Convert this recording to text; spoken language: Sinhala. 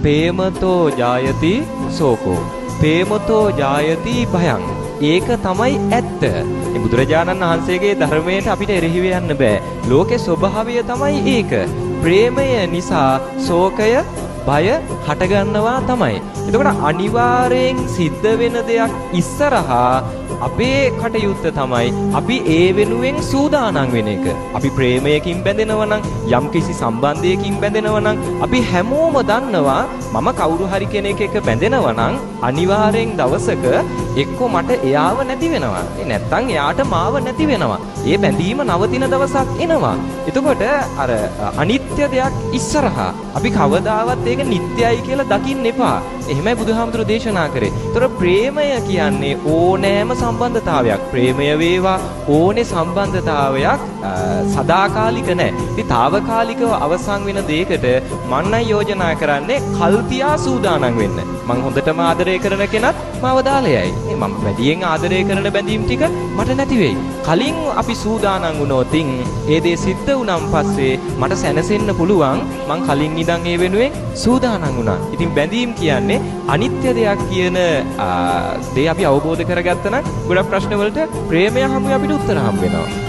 ප්‍රේමතෝ ජායති සෝකෝ, ප්‍රේමතෝ ජායති භයං. ඒක තමයි ඇත්ත. මේ බුදුරජාණන් වහන්සේගේ ධර්මයට අපිට එරෙහිව යන්න බෑ. ලෝකේ ස්වභාවය තමයි ඒක. ප්‍රේමය නිසා ශෝකය, බය හටගන්නවා තමයි. එතකොට අනිවාර්යෙන් සිද්ධ වෙන දෙයක් ඉස්සරහා අපේ කටයුත්ත තමයි අපි ඒ වෙනුවෙන් සූදානම් වෙන එක. අපි ප්‍රේමයකින් බැඳෙනවා නම්, යම්කිසි සම්බන්ධයකින් බැඳෙනවා නම්, අපි හැමෝම දන්නවා මම කවුරු හරි කෙනෙක් එක්ක බැඳෙනවා නම් අනිවාර්යෙන් දවසක එක්කෝ මට එයාව නැති වෙනවා. ඒ නැත්තම් එයාට මාව නැති වෙනවා. ඒ බැඳීම නවතින දවසක් එනවා. එතකොට අර අනිත්‍ය දෙයක් ඉස්සරහා අපි කවදාවත් ඒක නිට්ටයයි කියලා දකින්න එපා. එහෙමයි බුදුහාමුදුරු දේශනා කරේ. ඒතර ප්‍රේමය කියන්නේ ඕනෑම සම්බන්ධතාවයක්. ප්‍රේමය වේවා ඕනේ සම්බන්ධතාවයක් සදාකාලික නෑ. ඉතින් තාවකාලිකව අවසන් වෙන දෙයකට මං නම් යෝජනා කරන්නේ කල්තියා සූදානම් වෙන්න. මං හොඳටම ආදරය කරන කෙනත් මාව දාලා යයි. මම වැඩියෙන් ආදරය කරන බැඳීම් ටික මට නැති වෙයි. කලින් අපි සූදානම් වුණොතින් ඒ දේ සිද්ධ වුණාන් පස්සේ මට සැනසෙන්න පුළුවන්. මං කලින් ඉඳන් ඒ වෙනුවෙන් සූදානම් වුණා. ඉතින් බැඳීම් කියන්නේ අනිත්‍ය දෙයක් කියන දේ අපි අවබෝධ කරගත්තා නම් ගොඩක් ප්‍රශ්න වලට ප්‍රේමය හමුවේ අපිට උත්තර හම්බ වෙනවා.